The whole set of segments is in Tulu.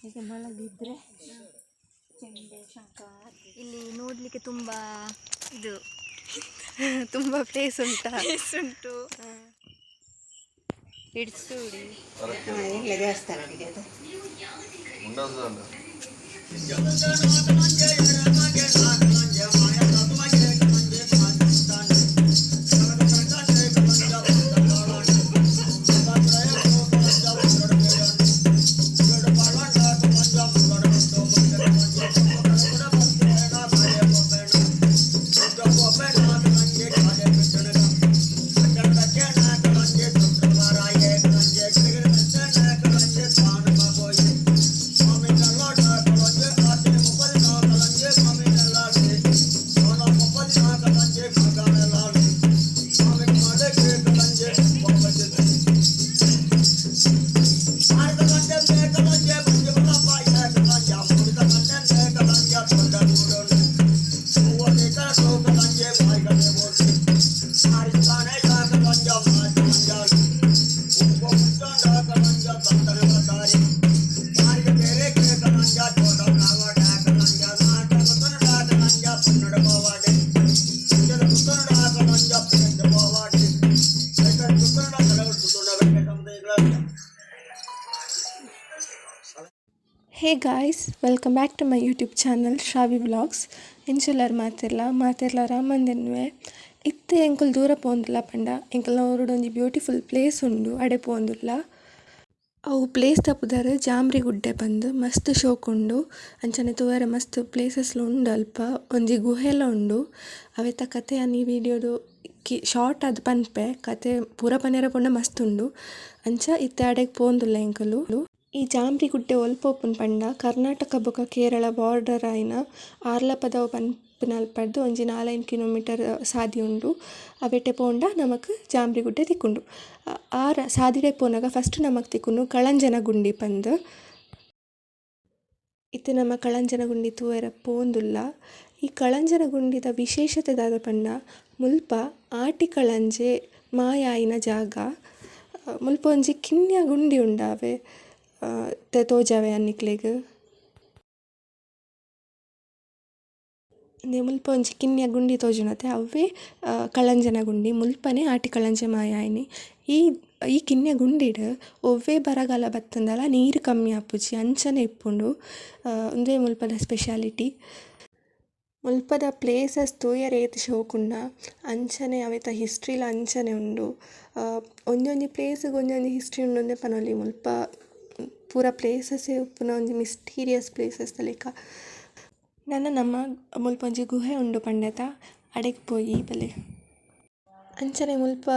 ಈಗ ಮಲಗಿದ್ರೆ ಚೆಂಡೆ, ಶಂಖ. ಇಲ್ಲಿ ನೋಡಲಿಕ್ಕೆ ತುಂಬ ಇದು ತುಂಬ ಪ್ಲೇಸ್ ಉಂಟಾ? ಪ್ಲೇಸ್ ಉಂಟು. ಇಡ್ಸೂಡಿ. ದೇವಸ್ಥಾನಕ್ಕೆ ಅದು. Hey guys, welcome back to my YouTube channel Shravi vlogs. ಎಂಚುಲ್ಲರ್ ಮಾತೆರ್ಲ? ಮಾತೆರ್ಲ ರಾಮಂದೆನ್ನುವೆ. ಇತ್ತೆ ಎಂಕುಲು ದೂರ ಪೋಂದುಲ್ಲ ಪಂಡ, ಎಂಕಲ್ನ ಊರುಡು ಒಂಜಿ ಬ್ಯೂಟಿಫುಲ್ ಪ್ಲೇಸ್ ಉಂಡು, ಅಡೆ ಪೋಂದುಲ್ಲ. ಅವು ಪ್ಲೇಸ್ ದ ಪುದರ್ ಜಾಂಬ್ರಿ ಗುಡ್ಡೆ ಪಂದ್. ಮಸ್ತ್ ಶೋಕುಂಡು. ಅಂಚನೆ ತೂವರೆ ಮಸ್ತ್ ಪ್ಲೇಸಸ್ಲ ಉಂಡು. ಅಲ್ಪ ಒಂಜಿ ಗುಹೆಲ ಉಂಡು. ಅವೆತ ಕತೆ ಯಾನ್ ಈ ವಿಡಿಯೋಡು ಕಿ ಶಾರ್ಟ್ ಆದ್ ಪನ್ಪೆ. ಕತೆ ಪೂರ ಪನೆರೆ ಪೋಂಡ ಮಸ್ತ್ ಉಂಡು. ಅಂಚ ಇತ್ತೆ ಅಡೆಗ್ ಪೋವೊಂದುಲ್ಲ ಎಂಕುಲು. ಈ ಜಾಂಬ್ರಿ ಗುಡ್ಡೆ ಒಲ್ಪ ಉಪ್ಪುನು ಪಂಡ, ಕರ್ನಾಟಕ ಬೊಕ ಕೇರಳ ಬಾರ್ಡರ್ ಆಯಿನ ಆರ್ಲಪದವು ಪನ್ಪಿನಲ್ಪರ್ದ್ ಒಂಜಿ ನಾಲೈನ್ ಕಿಲೋಮೀಟರ್ ಸಾದಿ ಉಂಡು. ಅವೆಟೆ ಪೋಂಡ ನಮಕ್ ಜಾಂಬ್ರಿ ಗುಡ್ಡೆ ತಿಕ್ಕುಂಡು. ಆರ್ ಸಾದಿಡೆ ಪೋನಗ ಫಸ್ಟ್ ನಮಕ್ ತಿಕ್ಕುನು ಕಳಂಜನ ಗುಂಡಿ ಪಂದ್. ಇತ್ತೆ ನಮ ಕಳಂಜನ ಗುಂಡಿ ತೂವರೆ ಪೋವೊಂದುಲ್ಲ. ಈ ಕಳಂಜನ ಗುಂಡಿದ ವಿಶೇಷತೆ ದಾದ ಪಂಡ, ಮುಲ್ಪ ಆಟಿ ಕಳಂಜೆ ಮಾಯ ಆಯಿನ ಜಾಗ. ಮುಲ್ಪ ಒಂಜಿ ಕಿನ್ಯ ಗುಂಡಿ ಉಂಡು. ಅವೆ ಇತ್ತೆ ತೋಜಾವೆ ಯಾನ್ ನಿಕ್ಲೆಗ್. ಉಂದೆ ಮುಲ್ಪ ಒಂಜಿ ಕಿನ್ಯ ಗುಂಡಿ ತೋಜುನತೆ, ಅವ್ವೆ ಕಳಂಜನ ಗುಂಡಿ. ಮುಲ್ಪನೆ ಆಟಿ ಕಳಂಜೆ ಮಾಯ ಆಯಿನಿ. ಈ ಈ ಕಿನ್ಯ ಗುಂಡಿಡ್ ಒವ್ವೆ ಬರಗಾಲ ಬತ್ತುಂಡಲ ನೀರ್ ಕಮ್ಮಿ ಆಪುಜಿ, ಅಂಚನೆ ಇಪ್ಪುಂಡು. ಉಂದುವೆ ಮುಲ್ಪದ ಸ್ಪೆಷಾಲಿಟಿ. ಮುಲ್ಪದ ಪ್ಲೇಸಸ್ ತೂಯರೆ ಏತ್ ಶೋಕುಂಡ, ಅಂಚನೆ ಅವೆತ ಹಿಸ್ಟ್ರಿಲ ಅಂಚನೆ ಉಂಡು. ಒಂಜೊಂಜಿ ಪ್ಲೇಸ್ ಗ್ ಒಂಜೊಂಜಿ ಹಿಸ್ಟ್ರಿ ಉಂಡುಂದೆ ಪನೊಲಿ. ಮುಲ್ಪ ಪೂರ ಪ್ಲೇಸಸ್ ಉಪ್ಪುನ ಒಂಜಿ ಮಿಸ್ಟೀರಿಯಸ್ ಪ್ಲೇಸಸ್ ದ ಲೆಕ. ನನ ನಮ ಮುಲ್ಪ ಒಂಜಿ ಗುಹೆ ಉಂಡು ಪಂಡೆತ, ಅಡೆಗ್ ಪೋಯಿ ಬಲೆ. ಅಂಚನೆ ಮುಲ್ಪ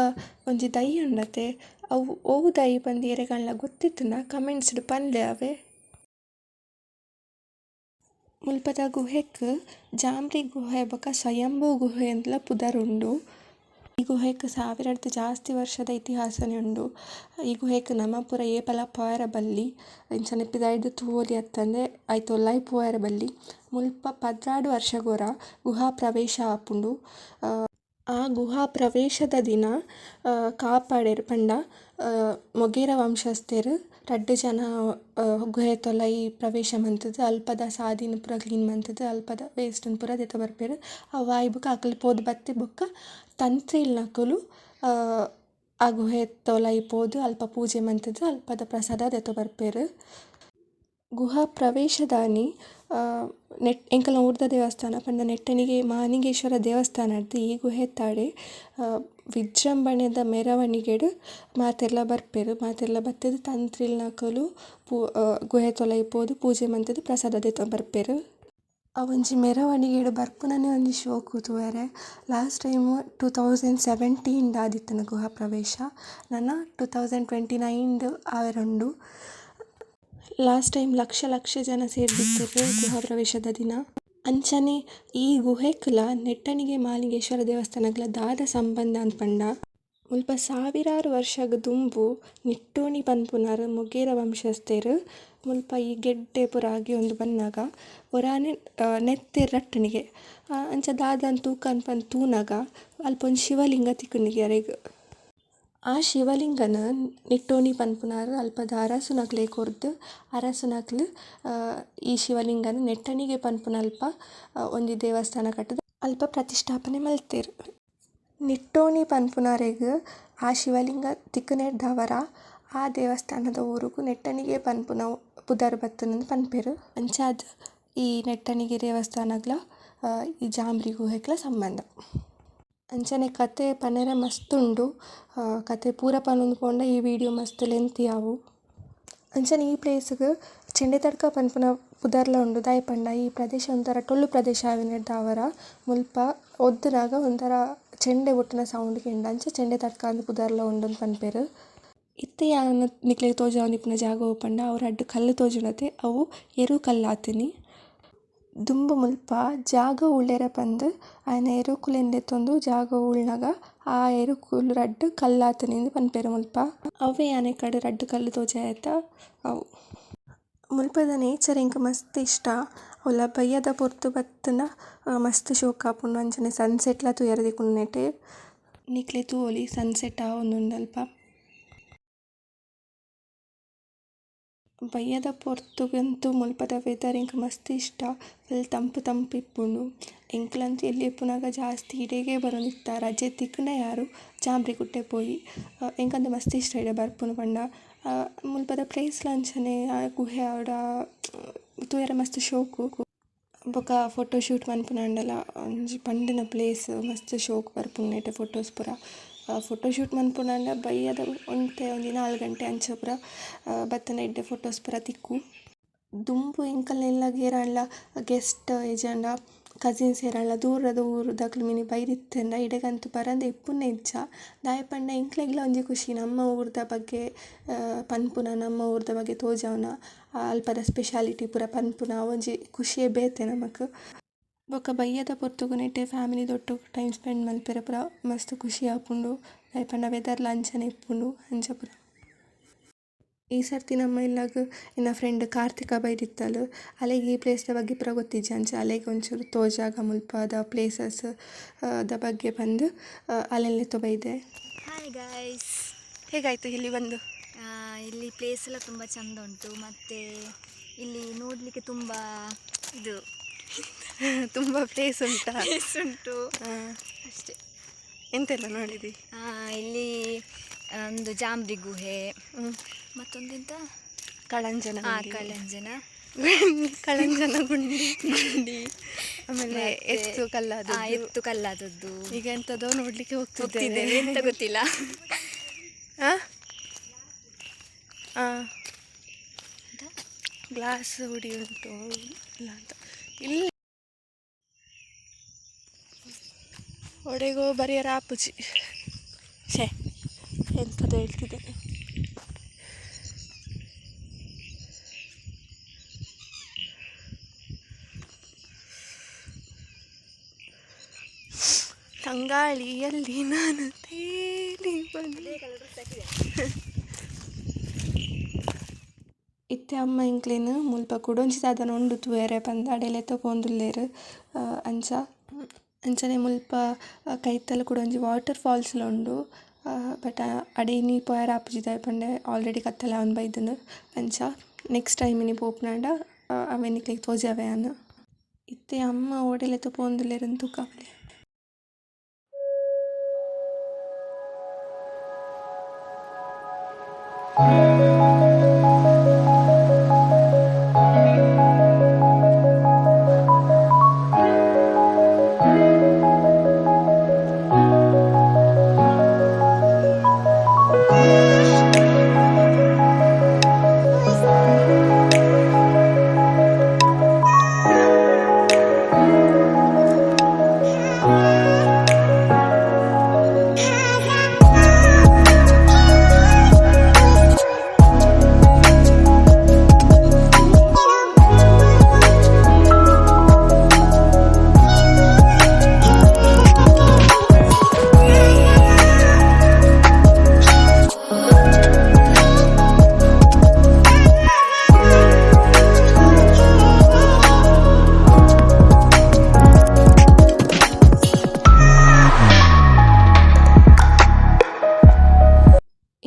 ಒಂಜಿ ದೈ ಉಂಡತೆ, ಅವು ಒವು ದೈ ಪಂದ್ ಏರೆಗಾಂಡಲ ಗೊತ್ತಿತ್ತ್ಂಡ ಕಮೆಂಟ್ಸ್ ಡ್ ಪನ್ಲೆ ಅವೆ. ಮುಲ್ಪದ ಗುಹೆಕ್ ಜಾಂಬ್ರಿ ಗುಹೆ ಬೊಕ ಸ್ವಯಂಭೂ ಗುಹೆ ಇಂದ್ಲ ಪುದರ್ ಉಂಡು. ಈ ಗುಹೆಕ್ ಸಾವಿರಡ್ದ್ ಜಾಸ್ತಿ ವರ್ಷದ ಇತಿಹಾಸನೆ ಉಂಡು. ಈ ಗುಹೆಕ್ ನಮ ಪೂರ ಏಪಲ ಪೋಯೆರೆ ಬಲ್ಲಿ, ಇಂಚನೆ ಪಿದಾಯಿರ್ದ್ ತೂವೊಲಿ ಅತ್ತಂದೆ ಐತ ಉಲಾಯಿ ಪೋಯೆರೆ ಬಲ್ಲಿ. ಮುಲ್ಪ 12 ವರ್ಷಗೊರ ಗುಹಾ ಪ್ರವೇಶ ಆಪುಂಡು. ಆ ಗುಹಾ ಪ್ರವೇಶದ ದಿನ ಕಾಪಾಡೆರ್ ಪಂಡ ಮೊಗೇರ ವಂಶಸ್ಥೆರ್ ರಡ್ಡ್ ಜನ ಗುಹೆತ ಉಲಾಯಿ ಪ್ರವೇಶ ಮಂತುದು, ಅಲ್ಪದ ಸಾದಿನ್ ಪೂರ ಕ್ಲೀನ್ ಮಂತುದು, ಅಲ್ಪದ ವೇಸ್ಟ್ ನ್ ಪೂರ ದೆತ್ತ್ ಬರ್ಪೆರ್. ಅವು ಆಯಿ ಬೊಕ ಅಕುಲು ಪೋದು ಬತ್ತಿ ಬೊಕ ತಂತ್ರಿಲ್ನಕುಲು ಆ ಗುಹೆತ ಉಲಾಯಿ ಪೋದು, ಅಲ್ಪ ಪೂಜೆ ಮಂತುದು, ಅಲ್ಪದ ಪ್ರಸಾದ ದೆತ್ತ್ ಬರ್ಪೆರ್. ಗುಹಾ ಪ್ರವೇಶದಾನಿ ನೆಟ್ ಎಂಕಲ್ನ ಊರ್ದ ದೇವಸ್ಥಾನ ಪಂಡ ನೆಟ್ಟಣಿಗೆ ಮಾಲಿಂಗೇಶ್ವರ ದೇವಸ್ಥಾನರ್ದ್ ಈ ಗುಹೆತಾಡೆ ವಿಜೃಂಭಣೆದ ಮೆರವಣಿಗೆಡ್ ಮಾತೆರ್ಲ ಬರ್ಪೆರ್. ಮಾತೆರ್ಲ ಬತ್ತುದು, ತಂತ್ರಿಲ್ನಕುಲು ಪೂ ಗುಹೆತ ಉಲಾಯಿ ಪೋದು, ಪೂಜೆ ಮಂತುದು, ಪ್ರಸಾದ ದೆತೊಂದು ಬರ್ಪೆರ್. ಅವೊಂಜಿ ಮೆರವಣಿಗೆಡ್ ಬರ್ಪುನನೆ ಒಂಜಿ ಶೋಕು ತೂವರೆ. ಲಾಸ್ಟ್ ಟೈಮ್ 2017 ಡ್ ಆದಿತ್ತುಂಡು ಗುಹಾ ಪ್ರವೇಶ. ನನ 2029 ಡ್ ಆವೆರೆ ಉಂಡು. ಲಾಸ್ಟ್ ಟೈಮ್ ಲಕ್ಷ ಲಕ್ಷ ಜನ ಸೇರ್ದಿತ್ತೆರ್ ಗುಹಾ ಪ್ರವೇಶದ ದಿನ. ಅಂಚನೆ ಈ ಗುಹೆಕ್ಲ ನೆಟ್ಟಣಿಗೆ ಮಾಲಿಂಗೇಶ್ವರ ದೇವಸ್ಥಾನಗ್ಲ ದಾದ ಸಂಬಂಧ ಅಂದ್ ಪಂಡ. ಮುಲ್ಪ ಸಾವಿರಾರು ವರ್ಷಗ್ ದುಂಬು ನಿಟ್ಟೋಣಿ ಪನ್ಪುನಾರ್ ಮೊಗೇರ ವಂಶಸ್ಥೆರ್ ಮುಲ್ಪ ಈ ಗೆಡ್ಡೆ ಪೂರ ಅಗಿಯೊಂದು ಬನ್ನಗ ಒರಾನೆ ನೆತ್ತೆರ್ ರಟ್ಟುಂಡಿಗೆ ಅಂಚ ದಾದಾಂದ್ ತೂಕ ಪಂದ್ ತೂನಗ ಅಲ್ಪ ಒಂಜಿ ಶಿವಲಿಂಗ ತಿಕ್ಕುಂಡಿಗೆ ಅರೆಗ್. ಆ ಶಿವಲಿಂಗನ್ ನಿಟ್ಟೋಣಿ ಪನ್ಪುನಾರ್ ಅಲ್ಪದ ಅರಸುನಕ್ಲೆಗ್ ಕೊರ್ದು ಅರಸುನಕ್ಲ್ ಈ ಶಿವಲಿಂಗನ್ ನೆಟ್ಟಣಿಗೆ ಪನ್ಪುನಲ್ಪ ಒಂಜಿ ದೇವಸ್ಥಾನ ಕಟ್ಟುದು ಅಲ್ಪ ಪ್ರತಿಷ್ಠಾಪನೆ ಮಲ್ತೆರ್. ನಿಟ್ಟೋಣಿ ಪನ್ಪುನರೆಗ್ ಆ ಶಿವಲಿಂಗ ತಿಕ್ಕುನೆಡ್ದಾವರ ಆ ದೇವಸ್ಥಾನದ ಊರುಗು ನೆಟ್ಟಣಿಗೆ ಪನ್ಪುನ ಪುದರ್ ಬತ್ತುಂಡು ಪನ್ಪೆರ್. ಅಂಚಾದ್ ಈ ನೆಟ್ಟಣಿಗೆ ದೇವಸ್ಥಾನಗ್ಲ ಈ ಜಾಂಬ್ರಿ ಗುಹೆಕ್ಲ ಸಂಬಂಧ. ಅಂಚನೆ ಕತೆ ಪನೆರೆ ಮಸ್ತ್ ಉಂಡು ಕತೆ ಪೂರ ಪನೊಂದು ಪೋಂಡ ಈ ವಿಡಿಯೋ ಮಸ್ತ್ ಲೆಂತಿ ಆವು. ಅಂಚನೆ ಈ ಪ್ಲೇಸ್ ಗ್ ಚೆಂಡೆತಡ್ಕ ಪನ್ಪುನ ಪುದರ್ಲ ಉಂಡು ದಾಯೆ ಪಂಡ ಈ ಪ್ರದೇಶ ಒಂಥರ ಟೊಳ್ಳು ಪ್ರದೇಶ ಆಯಿನೆಡ್ದಾವರ ಮುಲ್ಪ ಒದ್ದುನಗ ಒಂಥರ ಚೆಂಡೆ ಬೊಟ್ಟುನ ಸೌಂಡ್ ಕೇಂಡ್ ಅಂಚ ಚೆಂಡೆತಡ್ಕ ಅಂದ್ ಪುದರ್ಲ ಉಂಡು ಅಂದ್ ಪನ್ಪೆರ್. ಇತ್ತೆ ಯಾನ್ ನಿಕ್ಲೆಗ್ ತೋಜಾವೊಂದಿಪ್ಪುನ ಜಾಗ ಒವು ಪಂಡ ಅವು ರಡ್ಡ್ ಕಲ್ಲ್ ತೋಜುಂಡತೆ ಅವು ಎರು ಕಲ್ಲ್ ಆತಿನಿ. ದುಂಬು ಮುಲ್ಪ ಜಾಗ ಉಳ್ಳೆರೆ ಪಂದ್ ಆಯೆನ ಎರುಕುಲೆನ್ ಲೆತೊಂದು ಜಾಗ ಉಳ್ನಗ ಆ ಎರುಕುಲು ರಡ್ಡ್ ಕಲ್ಲಾತಿನಿ ಇಂದ್ ಪನ್ಪೆರ್ ಮುಲ್ಪ. ಅವ್ವೆ ಯಾನ್ ಎಕಡೆ ರಡ್ಡ್ ಕಲ್ಲ್ ತೋಜಾಯತ ಅವು. ಮುಲ್ಪದ ನೇಚರ್ ಎಂಕ್ ಮಸ್ತ್ ಇಷ್ಟ ಅವ್ಲ ಬಯ್ಯದ ಪೊರ್ತು ಬತ್ತುಂಡ ಮಸ್ತ್ ಶೋಕು ಆಪುಂಡು ಅಂಚನೆ ಸನ್ಸೆಟ್ ಲ ತೂಯೆರೆ ತಿಕ್ಕುಂಡು ನೆಟೆ. ನಿಕ್ಲೆ ತೂವೊಲಿ ಸನ್ಸೆಟ್ ಆವೊಂದುಂಡು ಅಲ್ಪ. ಬಯ್ಯದ ಪೊರ್ತುಗಂತು ಮುಲ್ಪದ ವೆದರ್ ಎಂಕ್ ಮಸ್ತ್ ಇಷ್ಟ ಫುಲ್ ತಂಪು ತಂಪು ಇಪ್ಪುಂಡು. ಎಂಕ್ಲಂತು ಎಲ್ಯ ಇಪ್ಪುನಗ ಜಾಸ್ತಿ ಇಡೆಗೆ ಬರೊಂದಿತ್ತ ರಜೆ ತಿಕ್ಕುಂಡ ಯಾರು ಜಾಂಬ್ರಿಕುಟ್ಟೆ ಪೋಯಿ ಎಂಕಂತು ಮಸ್ತ್ ಇಷ್ಟ ಇಡೆ ಬರ್ಪುನು ಪಂಡ ಮುಲ್ಪದ ಪ್ಲೇಸ್ ಲ ಅಂಚನೆ ಆ ಗುಹೆ ಆವಡ್ ತೂಯೆರೆ ಮಸ್ತ್ ಶೋಕು. ಬೊಕ ಫೋಟೋ ಶೂಟ್ ಮನ್ಪುನಾಂಡಲ ಒಂಜಿ ಪಂಡಿನ ಪ್ಲೇಸ್ ಮಸ್ತ್ ಶೋಕು ಬರ್ಪುಂಡು ನೆಟೆ ಫೋಟೋಸ್ ಪೂರ. ಫೋಟೋ ಶೂಟ್ ಮನ್ಪುನಾಂಡ ಬಯ್ಯದ ಒಂತೆ ಒಂಜಿ 4 ಗಂಟೆ ಅಂಚ ಪೂರ ಬತ್ತುಂಡ ಎಡ್ಡೆ ಫೋಟೋಸ್ ಪೂರ ತಿಕ್ಕು. ದುಂಬು ಎಂಕಲ್ನ ಇಲ್ಲಗ್ ಏರಾಂಡ್ಲ ಗೆಸ್ಟ್ ಇಜ್ಜಾಂಡ ಕಸಿನ್ಸ್ ಏರಾಂಡ್ಲ ದೂರದ ಊರುದಕುಲು ಮಿನಿ ಬೈದಿತ್ತೆರ್ಂಡ ಇಡೆಗಂತು ಬರಂದೆ ಇಪ್ಪುನೆ ಇಜ್ಜ ದಾಯೆ ಪಂಡ ಎಂಕ್ಲೆಗ್ಲ ಒಂಜಿ ಖುಷಿ ನಮ್ಮ ಊರುದ ಬಗ್ಗೆ ಪನ್ಪುನ ನಮ್ಮ ಊರುದ ಬಗ್ಗೆ ತೋಜಾವುನ ಅಲ್ಪದ ಸ್ಪೆಷಾಲಿಟಿ ಪೂರ ಪನ್ಪುನ ಅವೊಂಜಿ ಖುಷಿಯೇ ಬೇತೆ ನಮಕ್. ಬೊಕ ಬಯ್ಯದ ಪೊರ್ತುಗು ನೆಟೆ ಫ್ಯಾಮಿಲಿ ದೊಟ್ಟುಗು ಟೈಮ್ ಸ್ಪೆಂಡ್ ಮನ್ಪೆರೆ ಪೂರ ಮಸ್ತ್ ಖುಷಿ ಆಪುಂಡು ದಾಯೆ ಪಂಡ ವೆದರ್ಲ ಅಂಚನೆ ಇಪ್ಪುಂಡು ಅಂಚ ಪೂರ. ಈ ಸರ್ತಿ ನಮ್ಮ ಇಲ್ಲಗ್ ಎನ್ನ ಫ್ರೆಂಡ್ ಕಾರ್ತಿಕ ಬೈದಿತ್ತಲ್ ಅಲೆಗ್ ಈ ಪ್ಲೇಸ್ ದ ಬಗ್ಗೆ ಪೂರ ಗೊತ್ತಿಜ್ಜಿ ಅಂಚ ಅಲೆಗ್ ಒಂಚೂರು ತೋಜಾಗ ಮುಲ್ಪದ ಪ್ಲೇಸಸ್ ದ ಬಗ್ಗೆ ಪಂದ್ ಅಲೆನ್ ಲೆತ್ತೊ ಬೈದೆ. ಹಾಯ್ ಗೈಸ್, ಹೇಗಾಯ್ತು ಇಲ್ಲಿ ಬಂದು? ಇಲ್ಲಿ ಪ್ಲೇಸ್ ಎಲ್ಲ ತುಂಬ ಚಂದ ಉಂಟು, ಮತ್ತೆ ಇಲ್ಲಿ ನೋಡಲಿಕ್ಕೆ ತುಂಬ ಇದು ತುಂಬ ಪ್ಲೇಸ್ ಉಂಟಾ? ಪ್ಲೇಸ್ ಉಂಟು ಅಷ್ಟೇ. ಎಂತೆಲ್ಲ ನೋಡಿದಿ? ಇಲ್ಲಿ ಒಂದು ಜಾಂಬ್ರಿ ಗುಹೆ, ಮತ್ತೊಂದೆಂತ ಕಳಂಜನ, ಕಳಂಜನ ಕಳಂಜನ ಗುಂಡಿ ಗುಂಡಿ, ಆಮೇಲೆ ಎತ್ತು ಕಲ್ಲಾದದ್ದು, ಎತ್ತು ಕಲ್ಲಾದದ್ದು. ಈಗ ಎಂತದೋ ನೋಡ್ಲಿಕ್ಕೆ ಹೋಗ್ತಿದ್ದೇವೆ, ಎಂತ ಗೊತ್ತಿಲ್ಲ. ಗ್ಲಾಸ್ ಹುಡಿ ಉಂಟು ಇಲ್ಲ ಅಂತ ಇಲ್ಲಿ ಒಡೆಗೋ ಬರಿಯರ ಆಪುಜಿ. ಶೇ ಎಂಥದ್ದು ಹೇಳ್ತಿದ್ದೇನೆ. ತಂಗಾಳಿಯಲ್ಲಿ ನಾನು ತೇಲಿ ಬಂದೆ. ಇತ್ತೆ ಅಮ್ಮ ಎಂಕ್ಲೆನ್ ಮುಲ್ಪ ಕುಡೊಂಜಿ ದಾದನ ಉಂಡು ತೂಯೆರೆ ಪಂದ್ ಅಡೆ ಲೆತ್ತೊ ಪೋವೊಂದುಲ್ಲೆರ್. ಅಂಚ ಅಂಚನೆ ಮುಲ್ಪ ಕೈತಲ್ ಕುಡೊಂಜಿ ವಾಟರ್ ಫಾಲ್ಸ್ ಲ ಉಂಡು. ಬಟ್ ಅಡೆ ಇನಿ ಪೋಯೆರೆ ಆಪುಜಿ ದಾಯೆ ಪಂಡ ಆಲ್ರೆಡಿ ಕತ್ತಲೆ ಆವೊಂದು ಬೈದ್ಂಡ್. ಅಂಚ ನೆಕ್ಸ್ಟ್ ಟೈಮ್ ಇನಿ ಪೋಪುನಾಂಡ ಅವೆನ್ ನಿಕ್ಲೆಗ್ ತೋಜಾವೆ ಯಾನ್. ಇತ್ತೆ ಅಮ್ಮ ಓಡೆ ಲೆತ್ತೊ ಪೋವೊಂದುಲ್ಲೆರ್ ಅಂದ್ ತೂಕ.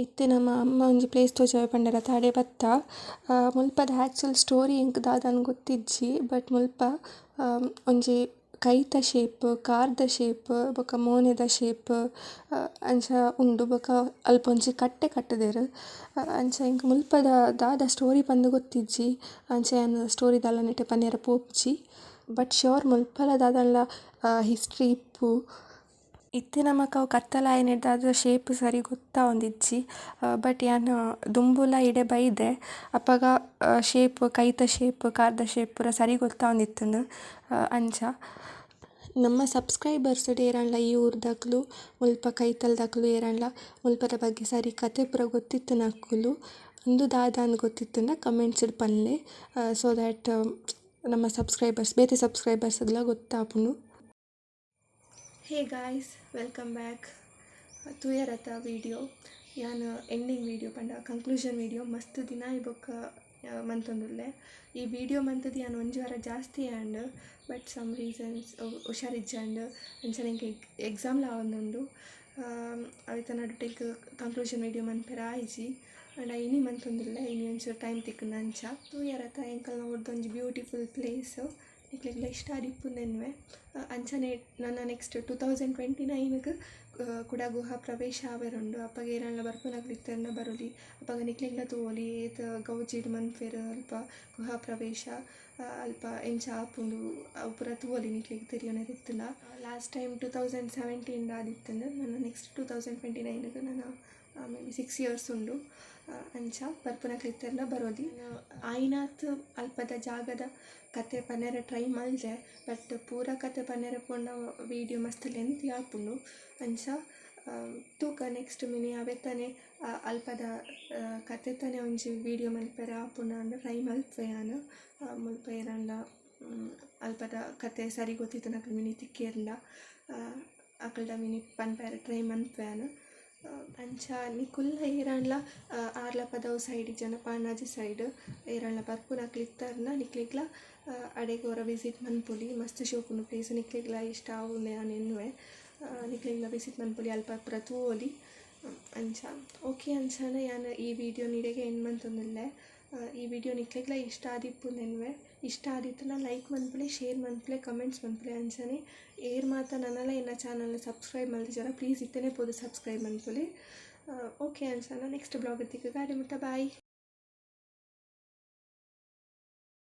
ಇತ್ತೆ ನಮ ಅಮ್ಮ ಒಂಜಿ ಪ್ಲೇಸ್ ತೋಜಾವೆ ಪಂಡೆರತ ಅಡೆ ಬತ್ತ. ಮುಲ್ಪದ ಆಕ್ಚುಯಲ್ ಸ್ಟೋರಿ ಎಂಕ್ ದಾದಂದ್ ಗೊತ್ತಿಜ್ಜಿ ಬಟ್ ಮುಲ್ಪ ಒಂಜಿ ಕೈತ ಶೇಪ್ ಕಾರ್ದ ಶೇಪ್ ಬೊಕ ಮೋನೆದ ಶೇಪ್ ಅಂಚ ಉಂಡು ಬೊಕ ಅಲ್ಪ ಒಂಜಿ ಕಟ್ಟೆ ಕಟ್ಟುದೆರ್ ಅಂಚ ಎಂಕ್ ಮುಲ್ಪದ ದಾದ ಸ್ಟೋರಿ ಪಂದ್ ಗೊತ್ತಿಜ್ಜಿ ಅಂಚ ಯಾನ್ ಸ್ಟೋರಿ ದಾಲ ನೆಟೆ ಪನೆರೆ ಪೋಪುಜಿ ಬಟ್ ಶೋರ್ ಮುಲ್ಪಲ ದಾದಾಂಡಲ ಹಿಸ್ಟ್ರಿ ಇಪ್ಪು. ಇತ್ತೆ ನಮಕ್ ಅವು ಕತ್ತಲೆ ಆಯಿನೆಡ್ದಾದ್ ಶೇಪ್ ಸರಿ ಗೊತ್ತವೊಂದಿಜ್ಜಿ ಬಟ್ ಯಾನ್ ದುಂಬುಲ ಇಡೆ ಬೈದೆ ಅಪಗ ಶೇಪ್ ಕೈತ ಶೇಪ್ ಕಾರ್ದ ಶೇಪ್ ಪೂರ ಸರಿ ಗೊತ್ತವೊಂದಿತ್ತುಂಡು ಅಂಚ. ನಮ್ಮ ಸಬ್ಸ್ಕ್ರೈಬರ್ಸ್ ಡ್ ಏರಾಂಡಲ ಈ ಊರುದಕುಲು ಮುಲ್ಪ ಕೈತಲ್ದಕುಲು ಏರಾಂಡಲ ಮುಲ್ಪದ ಬಗ್ಗೆ ಸರಿ ಕಥೆ ಪೂರ ಗೊತ್ತಿತ್ತಿನಕುಲು ಉಂದು ದಾದಂದ್ ಗೊತ್ತಿತ್ತುಂಡ ಕಮೆಂಟ್ಸ್ ಡ್ ಪನ್ಲೆ ಸೋ that ನಮ್ಮ ಸಬ್ಸ್ಕ್ರೈಬರ್ಸ್ ಬೇತೆ ಸಬ್ಸ್ಕ್ರೈಬರ್ಸ್ ಗ್ಲ ಗೊತ್ತಾಪುಂಡು. Hey guys, welcome back. ತೂಯರತ ವಿಡಿಯೋ, ಯಾನ್ ಎಂಡಿಂಗ್ ವಿಡಿಯೋ ಪಂಡ ಕಂಕ್ಲೂಷನ್ ವಿಡಿಯೋ ಮಸ್ತ್ ದಿನ ಆಯಿ ಬೊಕ್ಕ ಮಂತೊಂದುಲ್ಲೆ. ಈ ವಿಡಿಯೋ ಮಂತುದು ಯಾನ್ ಒಂಜಿ ವಾರ ಜಾಸ್ತಿ and but some reasons ಹುಷಾರಿಜ್ಜಂಡ್, ಅಂಚನೆ ಎಂಕ್ ಎಕ್ಸಾಮ್ಲ ಆವೊಂದುಂಡು. ಅವೆತ ನಡುಟು ಎಂಕ್ ಕಂಕ್ಲೂಷನ್ ವಿಡಿಯೋ ಮನ್ಪೆರೆ ಆಯಿಜಿ. ಆಂಡ ಇನಿ ಮಂತೊಂದುಲ್ಲೆ, ಇನಿ ಒಂಚೂರು ಟೈಮ್ ತಿಕ್ಕುಂಡು ಅಂಚ. ತೂಯರತ ಎಂಕಲ್ನ ಊರ್ದ ಒಂಜಿ ಬ್ಯೂಟಿಫುಲ್ ಪ್ಲೇಸ್, ನಿಕ್ಲೆಗ್ಲ ಇಷ್ಟ ಆದಿಪ್ಪುಂದು ಎನ್ನುವೆ. ಅಂಚನೆ ನನ ನೆಕ್ಸ್ಟ್ 2029 ಗ್ ಕುಡ ಗುಹಾ ಪ್ರವೇಶ ಆವೆರುಂಡು. ಅಪಗ ಏರೆನ್ಲ ಬರ್ಪುನಕುಲು ಇತ್ತೆರ್ನ ಬರೊಲಿ, ಅಪಗ ನಿಕ್ಲೆಗ್ಲ ತೂವೊಲಿ ಏತ್ ಗೌಜಿಡ್ ಮನ್ಪುವೆರ್ ಅಲ್ಪ ಗುಹಾ ಪ್ರವೇಶ, ಅಲ್ಪ ಎಂಚ ಆಪುಂಡು ಅವು ಪೂರ ತೂವೊಲಿ ನಿಕ್ಲೆಗ್ ತೆರಿಯೊನೆರೆ ಇತ್ತುಂಡ. Last time 2017 ಆದಿತ್ತುಂಡು. ನನ ನೆಕ್ಸ್ಟ್ 2029 ಗ್ ನನ ಮೇ ಬಿ 6 ಇಯರ್ಸ್ ಉಂಡು. ಅಂಚ ಬರ್ಪುನಕುಲು ಇತ್ತೆರ್ನ ಬರೊಲಿ. ಆಯಿನಾತ್ ಅಲ್ಪದ ಜಾಗದ ಕತೆ ಪನೆರೆ ಟ್ರೈ ಮಲ್ದೆ, ಬಟ್ ಪೂರ ಕತೆ ಪನೆರೆ ಪೋಂಡ ವಿಡಿಯೋ ಮಸ್ತ್ ಲೆಂತಿ ಆಪುಂಡು. ಅಂಚ ತೂಕ ನೆಕ್ಸ್ಟ್ ಮಿನಿ ಅವೆತನೆ ಅಲ್ಪದ ಕತೆತನೆ ಒಂಜಿ ವಿಡಿಯೋ ಮನ್ಪೆರೆ ಆಪುಂಡಾಂಡ ಟ್ರೈ ಮಲ್ಪುವೆ ಯಾನ್. ಮುಲ್ಪ ಏರಾಂಡ ಅಲ್ಪದ ಕತೆ ಸರಿ ಗೊತ್ತಿತ್ತಿನಕುಲು ಮಿನಿ ತಿಕ್ಕಿಯೆರ್ಂಡ ಅಕಲ್ಡ ಮಿನಿ ಪನ್ಪೆರೆ ಟ್ರೈ ಮನ್ಪುವೆ ಯಾನ್. ಅಂಚ ನಿಕುಲ್ಲ ಏರಾಂಡ್ಲ ಆರ್ಲ ಪದವು ಸೈಡ್ ಇಜ್ಜಂಡ ಪಾಣಾಜೆ ಸೈಡ್ ಏರಾಂಡ್ಲ ಬರ್ಪುನಕುಲು ಇತ್ತರ್ನ ನಿಕ್ಲೆಗ್ಲ ಅಡೆಗ್ ಒರ ವಿಸಿಟ್ ಮನ್ಪೊಲಿ. ಮಸ್ತ್ ಶೋಕುಂಡು ಪ್ಲೇಸ್, ನಿಕ್ಲೆಗ್ಲ ಇಷ್ಟ ಆವುಂದು ಯಾನ್ ಎನ್ನುವೆ. ನಿಕ್ಲೆಗ್ಲ ವಿಸಿಟ್ ಮನ್ಪೊಲಿ, ಅಲ್ಪ ಪೂರ ತೂವೊಲಿ ಅಂಚ. ಓಕೆ, ಅಂಚನೆ ಯಾನ್ ಈ ವಿಡಿಯೋ ಇಡೆಗೆ ಎಂಡ್ ಮಂತೊಂದುಲ್ಲೆ. ಈ ವಿಡಿಯೋ ನಿಕ್ಲೆಗ್ಲ ಇಷ್ಟ ಆದಿಪ್ಪುಂದು ಎನ್ನುವೆ. ಇಷ್ಟ ಆದಿತ್ತುಂಡ ಲೈಕ್ ಮನ್ಪುಲೆ, ಶೇರ್ ಮನ್ಪುಲೆ, ಕಮೆಂಟ್ಸ್ ಮನ್ಪುಲೆ. ಅಂಚನೆ ಏರ್ ಮಾತ ನನಲ ಎನ್ನ ಚಾನಲ್ ಸಬ್ಸ್ಕ್ರೈಬ್ ಮಲ್ತಿಜರ ಪ್ಲೀಸ್ ಇತ್ತೆನೆ ಪೋದು ಸಬ್ಸ್ಕ್ರೈಬ್ ಮನ್ಪುಲೆ. ಓಕೆ, ಅಂಚನ ನೆಕ್ಸ್ಟ್ ಬ್ಲಾಗ್ ತಿಕ್ಕುಗ, ಅಡೆ ಮುಟ್ಟ ಬಾಯ್.